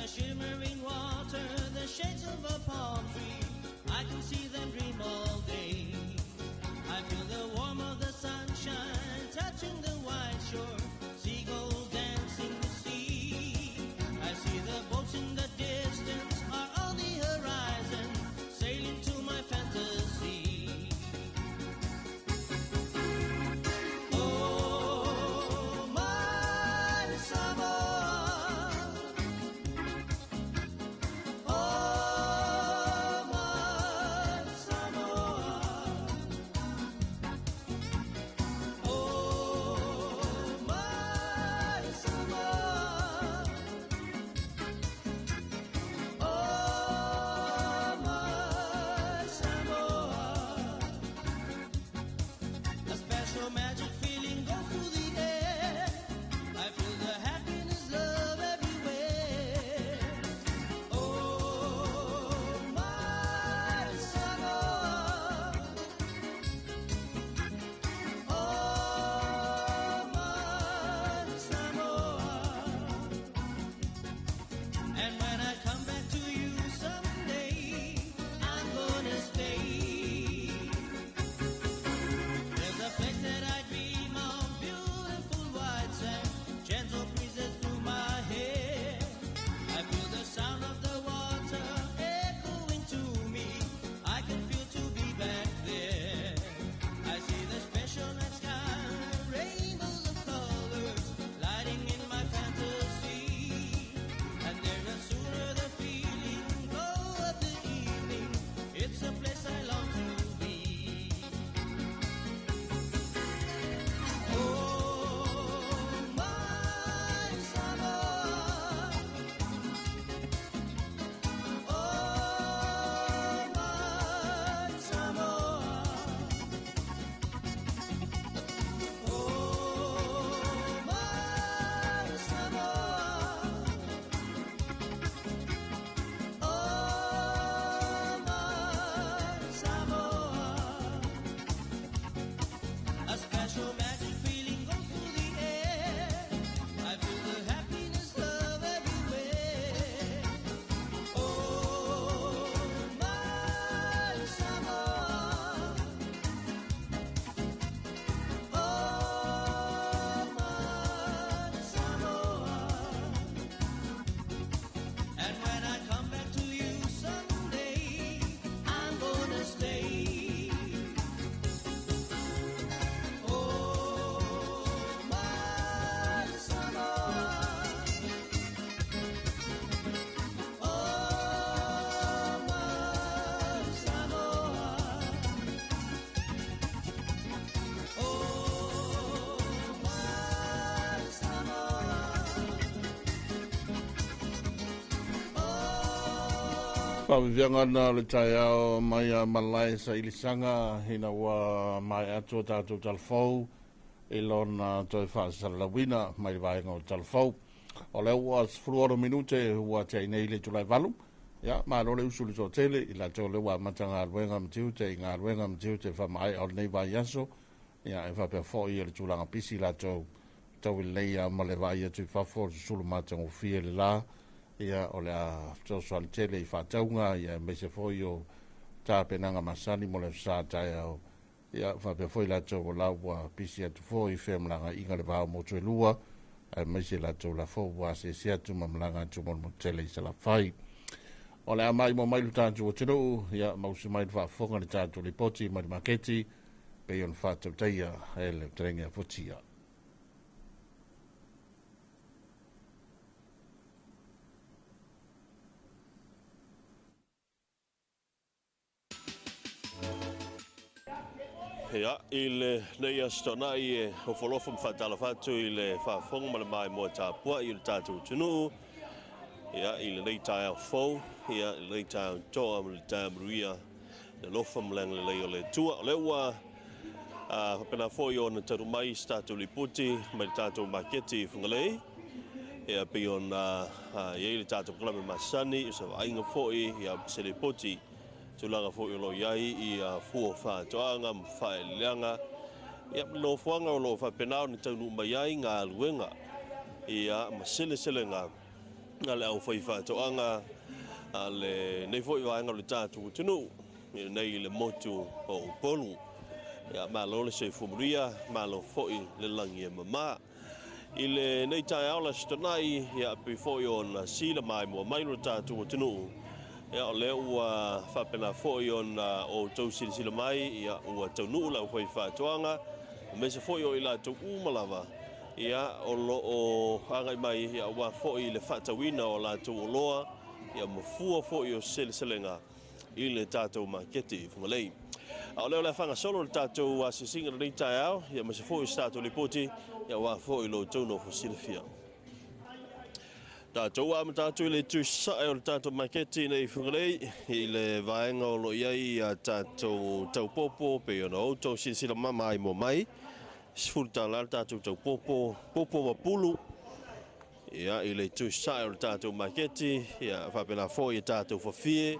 Shimmering water, the shades of a palm tree, I can see them dream all day. I feel the warmth of the sunshine touching the white shore, seagulls dancing the sea. I see the boats in the distance are on the horizon, sailing to my fantasy. Oh, my Samoa. Oh, my Samoa. Oh, my Samoa. Oh, my Samoa. A special magic feeling goes through the air. I feel the happiness, love everywhere. Oh, my Samoa. Oh, my Samoa. And when I come back to you someday, I'm gonna stay. There's a place that I dream of, beautiful white sand, gentle breezes through my hair. I feel the sound of the water echoing to me. I can feel to be back there. I see the special night sky, rainbows of colors, lighting in my fantasy. And there's a sooner the feeling glow of the evening. It's a place I long to be. Oh, my Samoa. Oh, my Samoa. Oh, my Samoa. Oh, my Samoa. A special magic feeling goes through the air. I feel the happiness, love everywhere. Oh, my Samoa. Oh, my Samoa. And when I come back to you someday, I'm gonna stay. Oh, my Samoa. Oh, my Samoa. Oh, my Samoa. Faaviviaga na le taeao mai a malae sailisaga ina ua maea atu o tatou talafou i lona toe faasalalauina mai le vaega o talafou. O lea ua 16 minute ua tea nei le itula e 8. Ia, malo le usu le toatele i latou lea ua amata galuega ma tiute i galuega ma tiute faamaea o lenei vaiaso. Ia, e faapea foi le tulaga pisi latou tau lelei a ma le vaai atu i fafo o le susulu matagofie le la. Ia, o le a fesoasoani tele i faatauga, ia aemaise foi o tapenaga masani mo le aso sa taeao. Ia, faapea foi latou o la ua pisi atu foi i femalagaiga le va o motu e lua, aemaise latou lafou ua asiasi atu ma malaga atu mo le motu tele i Salafai. O le a maimoa mai lo tatou atunuu, ia mausi mai le faafofoga le tatou lipoti mai le maketi pei ona faatautaia e le fetalaiga ia Futia. Ia, i lenei aso taunai e ofolofo ma faatalofa atu i le faafofoga ma le maimoa tapuai o le tatou atunuu. Ia, i lenei taeao fou, ia, i lenei taeao toa ma le taeao manuia, le alofa ma le agalelei o le Atua. O lea ua faapena foi ona talu mai se tatou lipoti mai le tatou maketi i Fugalei. Ia, pei ona i ai le tatou polokalame masani, o se vaaiga foi, ia, se lipoti tulaga foi o lo o i ai i fua faatoaga ma faaeleeleaga. Ia, ma le nofoaga o lo o faapena ona taunuu mai ai galuega, ia, ma seleselega. A le aufaifaatoaga a lenei foi vaega o le tatou atunuu i lenei i le motu o Upolu. Ia, malo le soifua manuia, malo foi le lagi e mama. I lenei taeao le Aso Toonai, ia, pei foi ona sila maimoa mai lo tatou atunuu, ia, o lea ua faapena foi ona outou silasila mai, ia, ua taunuu le aufaifaatoaga, aemaise foi o i latou uma lava, ia, o lo o agai mai, ia, aua foi le faatauina o latou oloa, ia, ma fua foi o seleselega i le tatou maketi i Fugalei. A o lea o le a faagasolo le tatou asiasiga lenei taeao, ia, aemaise foi o se tatou lipoti, ia, aua foi lo outou nofo silafia. Tatou amata atu i le itu sae o le tatou maketi nei i Fugalei, i le vaega o lo o i ai a tatou taupopo, pei ona outou silasila maimoa mai, $10 le tatou taupopo, popo ma pulu, ia, i le itu sae o le tatou maketi, ia, faapena foi i tatou fafie,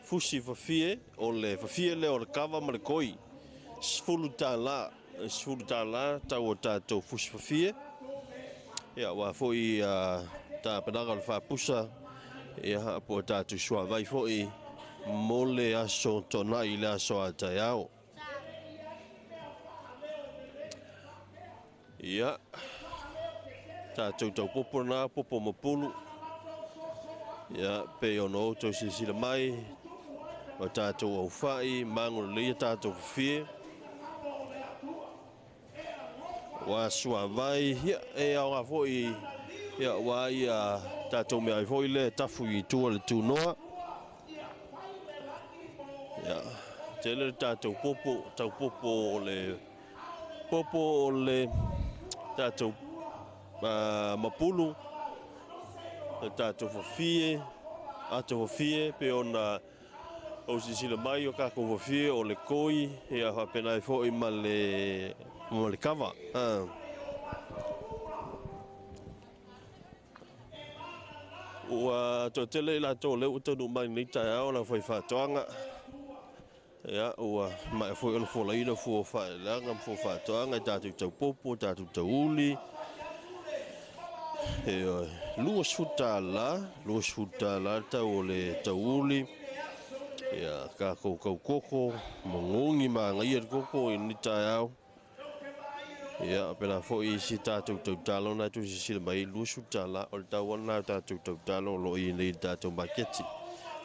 fusi fafie, o le fafie lea o le kava ma le koi, $10, $10 tau o tatou fusi fafie, ia, ua foi tapenaga o le faapusa, ia, po o tatou suavai foi mo le Aso Toonai i le aso a taeao. Ia, tatou taupopo na, popo ma pulu, ia, pei ona outou silasila mai, o tatou aufai, mago lelei tatou fafie, ua suavai, ia, e aoga foi, ia, ua ia tatou mea ai foi le tafu i tua le tunoa. Ia, tele le tatou popo, taupopo o le popo o le tatou mapulu, le tatou fafie, ato fafie, pe ona o silasila mai o kakou fafie o le koi, ia, faapena ai foi ma le kava. Ua toatele i latou lea ua taunuu mai lenei taeao le aufaifaatoaga. Ia, ua maea foi ona folaina fua o faaeleeleaga ma fua o faatoaga i tatou taupopo, tatou tauli. E $20, $20 le tau o le tauli. Ia, kakou kaukoko, magogi magaia le koko i lenei taeao. Ia, pena foi isi tatou tautalo na tu sisila mai $20 o le tau ana tatou tautalo o lo o i nei tatou maketi.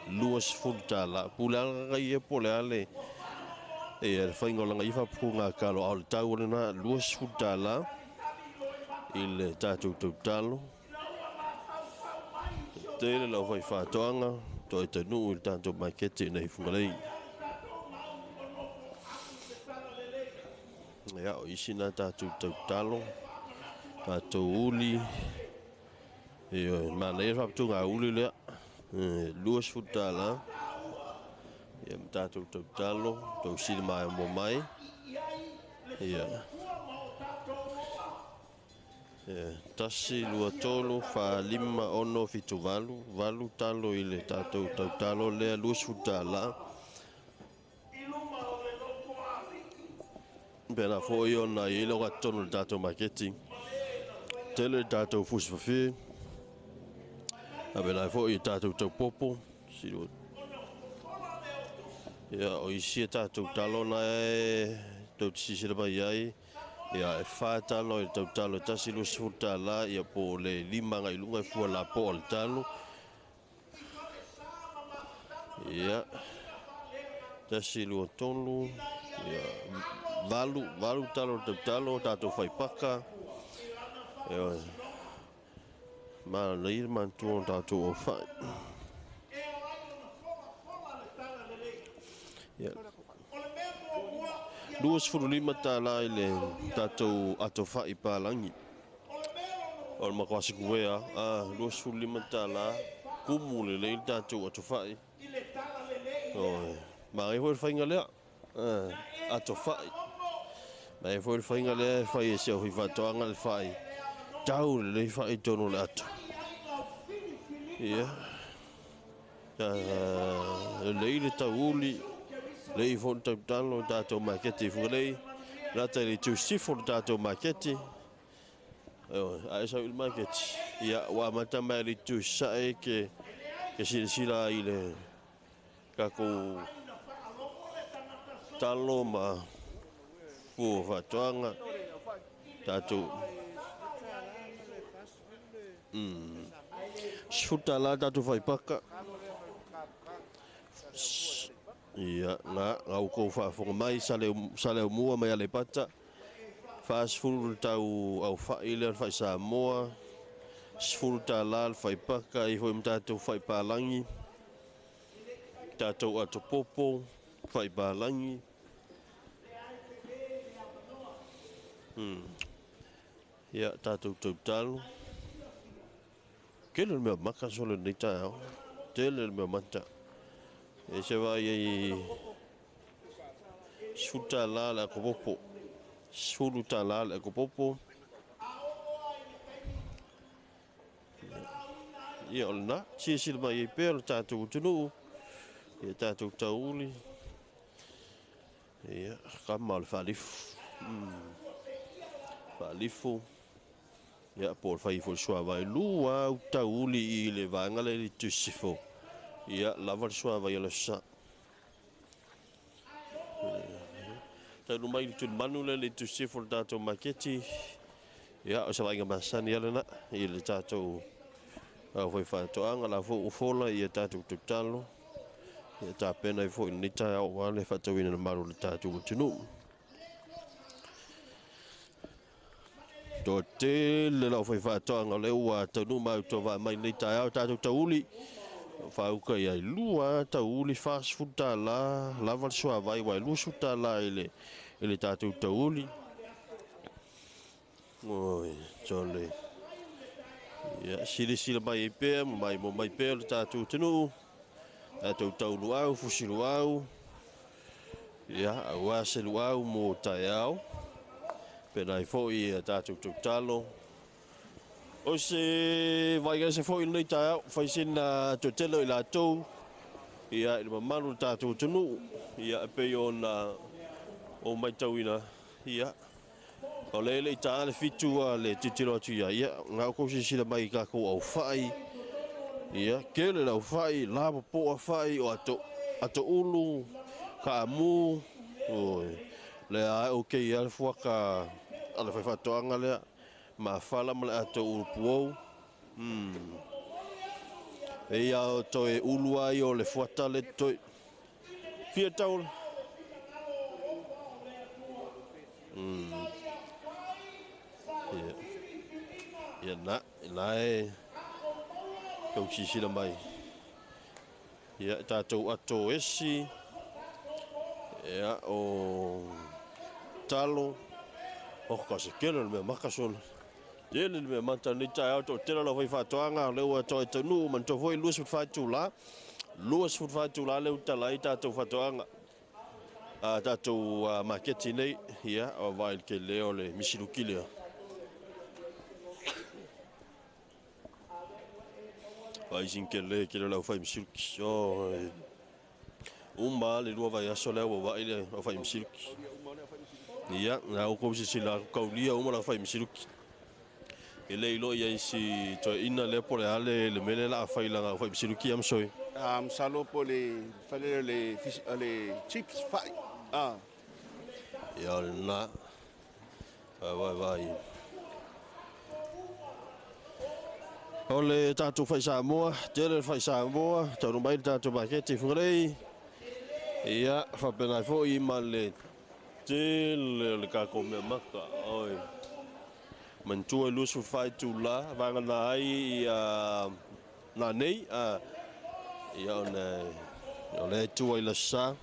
$20. Pule ala ia po le ale e le whainga o langa ifa puku ngā kalo au le tau o lena $20 i le tatou tautalo. Tele lau whai whātoanga toi tanu i le tatou maketi nei Fugalei. Ia, o isi nā tatou tautalo, tatou uli, e manaia whapatu ngā uli lea, $20. Ia, ma tatou tautalo, tau sili mai mo mai. Ia. 1, 2, 3, 4, 5, 6, 7, 8, 8 talo i le tatou tautalo lea, $20. Pena foi ona i le gatonu le tatou maketi. Tele le tatou fusi fafie. A pena foi i tatou taupopo. Ia, o isi e tatou talo na e tau te sisila mai ai. Ia, e 4 talo i le tautalo e 1 $20, ia po le 5 ngai lunga e fua la po o le talo. Ia, 1, 2, 3, ia, 8 talo le tautalo, tatou whaipaka. Ia, mana nei le mantua o tatou o whai. Ia, $25 i le tatou atowhai pālangi. O le makwasi kuea, $25, kumu le lei le tatou atowhai. O, magai foi le whainga lea, atowhai. Magai foi le whainga lea e whai e se au whaitoanga le whai. Tau le lei whai tono le ato. Ia, lei le tauli, lei foi le tautalo tatou maketi i Fugalei. Rata i le tūsifo le tatou maketi. A e sau i le maketi, ia, ua amata mai le itu sae ke silasila i le tatou talo ma fua faatoaga tatou 10 tala tatou faipaka. Ia, na outou faafofoga mai Saleaaumua mai Aleipata, 40 le tau aufai lea o le fai Samoa, 10 tala le faipaka, i foi ma tatou faipalagi, tatou atopopo, faipalagi. Ia, tatou tautalo. Tele le mea maka solo lenei taeao. Tele le mea mata. E se vai ai 10 tala le atopopo. 10 tala le atopopo. Ia, o lena. Silasila mai ai pea le tatou atunuu. Ia tatou tauli. Ia, kama o le faalifu. Faalifu. Ia, po o le fai foi suavai. Lua au tauli i le vaega lea i le Tusifo. Ia, lava le suavai o le sa. Talu mai le tulimanu lea le Tusifo le tatou maketi. Ia, o se vaaiga masani ala na i le tatou au fai faatoaga la fo ufola ia tatou tautalo. Ia tapena ai foi lenei taeao aua le faatauina le malu o le tatou atunuu. Toatele lau fai faatoaga o lea ua taunuu mai autovaa mai lenei taeao tatou tauli. Faauka i ai lua tauli 40 tala lava le suavai ua e 20 tala i le tatou tauli. Oi, tole. Ia, silasila mai ai pea ma mai mo mai pea le tatou atunuu. Tatou tauluau, fusiluau. Ia, aua se luau mo taeao. Pena ai foi ia tatou tautalo. O se vaaiga ese foi lenei taeao, fai sina toatele o i latou, ia, i le mamalu o le tatou atunuu, ia, e pei ona o matauina, ia, o le le i ta le 7 a le tilotilo atu ia, ia, na outou silasila mai i tatou aufai, ia, tele le aufai, lapopoa fai, o ato, ato ulu, kaamu, oi, lea o ke ia le fuaka a le fai faatoaga lea, mafala ma le ato ulu puou. E ia o toe ulu ai o le fuata le toe. Fia tau. Ia. Ia na, na e kau sisila mai. Ia tatou ato esi. Ia o talo. O ka se kele le mea maka solo. Tele le mea mata ni taeao to tele lau fai faatoaga o lea ua toe taunuu manatua foi 24 itula. 24 itula lea ua tala ai tatou faatoaga. A tatou maketi nei, ia, o vai le tele o le misiluki lea. Vai sin kele kele lau fai misiluki. O uma le lua vaiaso lea ua vai le au fai misiluki. Ia, na outou silasila atu kaulia uma lau fai misiluki. E le iloa i ai si toeaina lea po o le a le mea lea o le a fai lana au fai misiluki ia Masoi. A masalo po le fale le le chips fai. Ah. Ia o lena. Vai vai vai. O le tatou fai Samoa, tele le fai Samoa, taunuu mai le tatou maketi i Fugalei. Ia, faapena ai foi ma le tele o le tatou mea maka. Oi. Manatua e 24 itula, vagana ai ia nanei, ia ona o lea e tua i le aso Sa.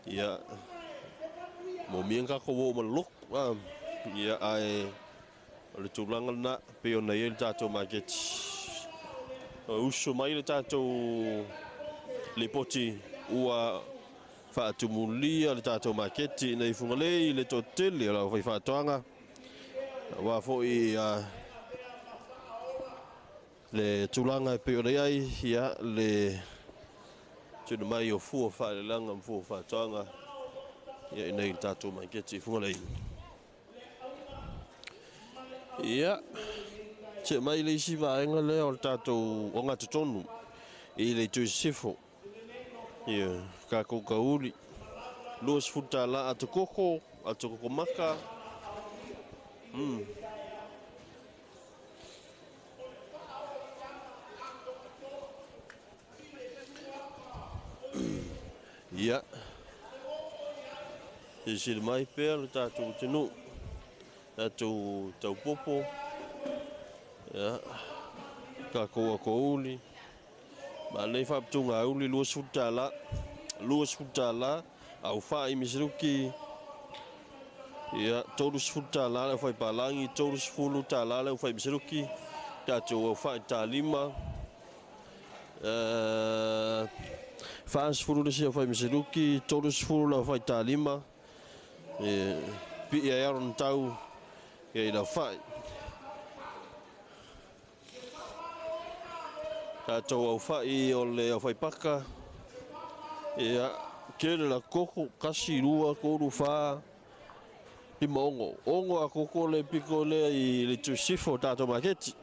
Ia, mo mia tatou o ma le lotu. Ia, ae o le tulaga lena, pei ona i ai le tatou maketi. O uso mai le tatou lipoti ua faatumulia le tatou maketi nei Fugalei i le toatele o le aufai faatoaga. Aua foi le tulaga e pei ona i ai, ia, le tuuina mai o fua faaleleaga ma fua faatoaga ia i nei le tatou maketi i Fugalei. Ia, see mai le isi vaega lea o le tatou ogatotonu i le itu i sisifo. Ia, tatou kauli, $20 ato koko, ato koko maka. Ia, silasila mai pea le tatou atunuu, tatou taupopo, ia, tatou atouli, ma lenei faaputugauli $20, $20, aufai misiluki, ia, $30 le aufai palagi, $30 le aufai misiluki, tatou aufai talima, 40 le isi aufai misiluki, 30 le aufai talima, pii ai aro na tau ia i laufai. Tatou aufai o le aufai paka, ia, tele la koko, 1, 2, 3, 4, 5, 6. 6 a koko le piko lea i le tusifo tatou maketi.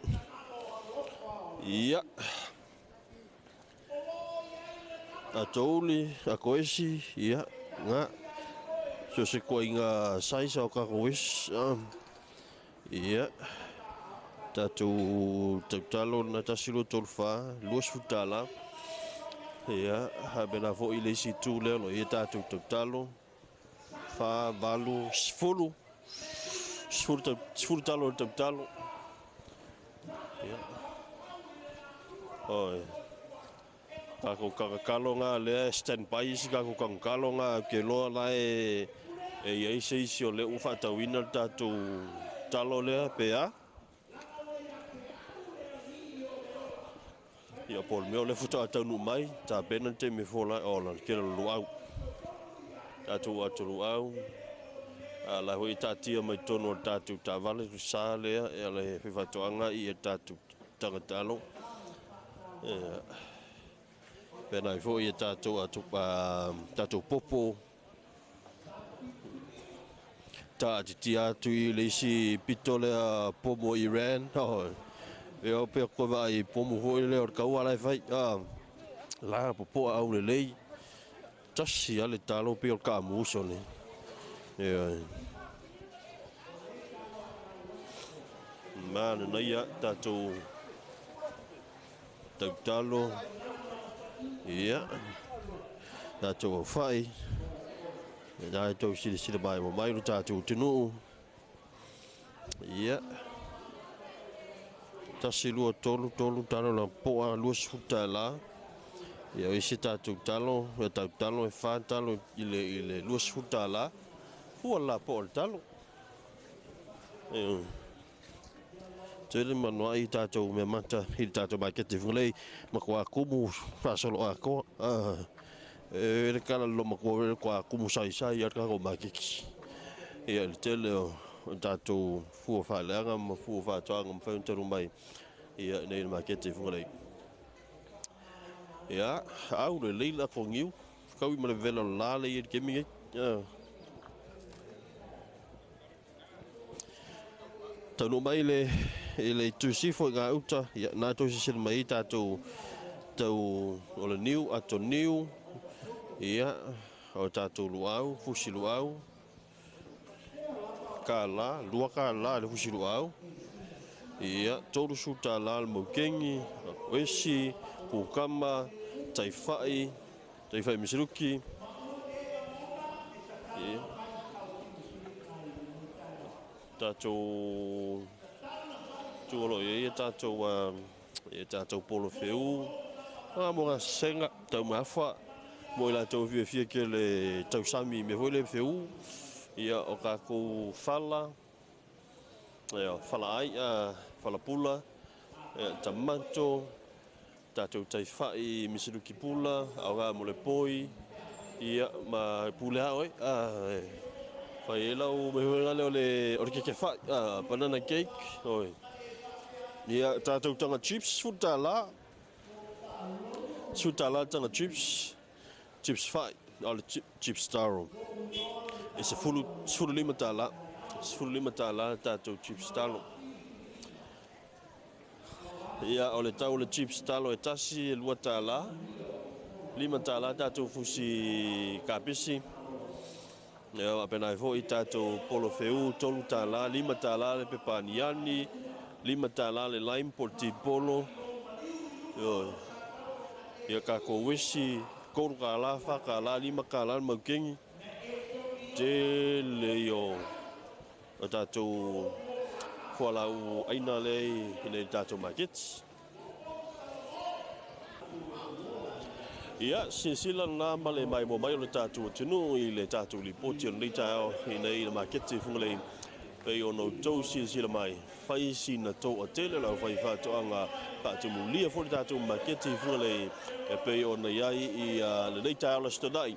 Ia. Tatou uli, akoesi, ia, ngā. So se koa i ngā size o kako esi. Ia. Tatou tautalo na 1, 2, 3, 4, $20. Ia, ha mena foi le isi tu lea lo ia tatou tautalo. 4, 8, 10. 10 10 talo le tautalo. Ia. Oi. Takou kakakalo ngā lea stand by isi takou kakakalo ngā ke loa la e iai se isi o lea ua faatauina le tatou talo lea pe a. Ia po o le mea o lea faatoa taunuu mai, tapena le taimi e fola ai, o la le tele o le luau. Tatou ato luau, a la foi e taatia mai totonu o le tatou taavale le sa lea, e ala e faifaatoaga i e tatou tagatalo. Ia, pena ai foi e tatou ato, tatou popo, taatitia atu i le isi pito lea pomo Iran. E o pea koe vaai i pomo foi lea o le kaua la e fai. La popoa au lelei. Tasi a le talo pei o le kaamuso nei. Ia. Mana naia tatou tautalo. Ia. Tatou aufai. E nai tau silasila mai mo mai lo tatou atunuu. Ia. 1, 2, 3, 3 talo la poa $20. Ia o isi tatou talo, e tautalo e 4 talo i le $20. Fua la poa le talo. Tele manoa i tatou mea mata i le tatou makete Fugalei ma kua kumu faasolo atoa. E le kala loma kua le kua kumu saisai a le kako maketi. Ia le tele o tatou fua faaleaga ma fua faatoaga ma fai ona talu mai ia nei le makete Fugalei. Ia, au le leila ko ngiu, kaui ma le vela la le i le kemi ngai. Taunuu mai le i le tusifo i ngā uta, ia, nā tau sisila mai i tātou tau o le niu, ato niu, ia, o tātou luau, fusi luau, ka la, lua ka la le fusi luau, ia, $30 le maukengi, oesi, kukama, taifai, taifai misiluki, ia, tātou tuolo ia tātou ia tātou polo feu, mo ngā senga, tau mafa, mo i lātou fia fia ke le tausami me foi le feu, ia o kākou fala, ia fala ai, fala pula, ia tamato, tātou taifai misiluki pula, au ngā mo le poi, ia ma pule hao e, Whai e lau me hui ngale o le keke whai, banana cake, oi. Ia, tātou tanga chips, $10. $10 tanga chips, chips whai, o le chips taro. E se $15, $15 tātou chips taro. Ia, o le tau o le chips talo e tasi e $2, $5 tatou fusi kapisi. Ia, faapena ai foi tatou polo feu, $3, $5 le pepa aniani, $5 le lime po o le tipolo. Ioe. Ia, tatou uesi, $3, $4, $5 le maukeni. Tele ia o tatou fualaau aina lea i nei tatou maketi. Ia, silasila lena ma le maimoa mai o le tatou atunuu i le tatou lipoti o lenei taeao i nei le maketi i Fugalei. Pei ona outou silasila mai, fai sina toatele o le aufai faatoaga faatumulia foi le tatou maketi i Fugalei e pei ona i ai i lenei taeao le Aso Toonai.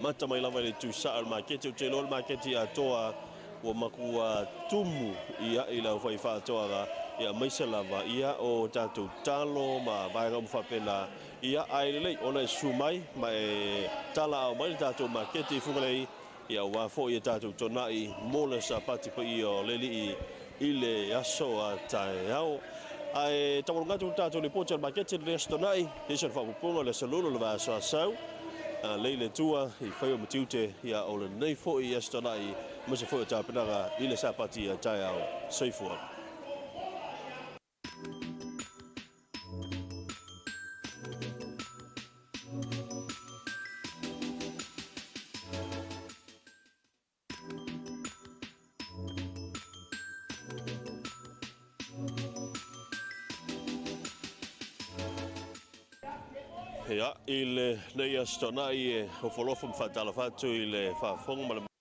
Mata mai lava i le tusaa o le maketi, ou te iloa le maketi atoa ua matua tumu ia i le aufai faatoaga, ia maise lava ia o tatou talo ma vaega uma faapena. Ia, ae lelei ona e susu mai ma e talaao mai le tatou maketi i Fugalei, ia aua foi e tatou tonai mo le sapati paia o le Alii i le aso a taeao. Ae taualuga atu le tatou lipoti o le maketi i le Aso Toonai, nisi o le faaopoopoga o le aso Lulu o le vaiaso asau, lei le Atua i faiva ma tiute, ia o lenei foi Aso Toonai aemaise foi o tapenaga i le sapati a taeao. Soifua. Ia, i lenei Aso Toonai e ofolofo ma faatalofa atu i le faafofoga ma le